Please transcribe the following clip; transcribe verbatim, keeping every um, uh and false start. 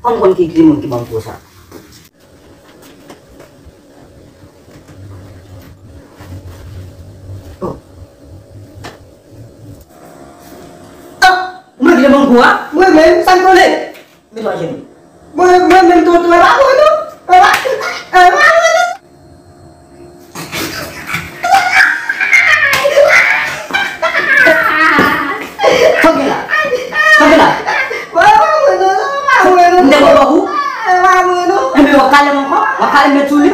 Kòm konn ki, ki moun ki ban m kou sa. Oh. Ah, ou mèt vle ban m kou a? Mwen menm, sa m konnen. Mete w ajenou. Mwen, mwen menm tonton, e pa mwen non. E pa, e pa mwen non. Sa w gen la? Sa w gen la? Mwen, e pa mwen non, e pa mwen non. M te konprann ou? E pa mwen non. Enben, w ap kale m ankò? W ap kale m met sou li?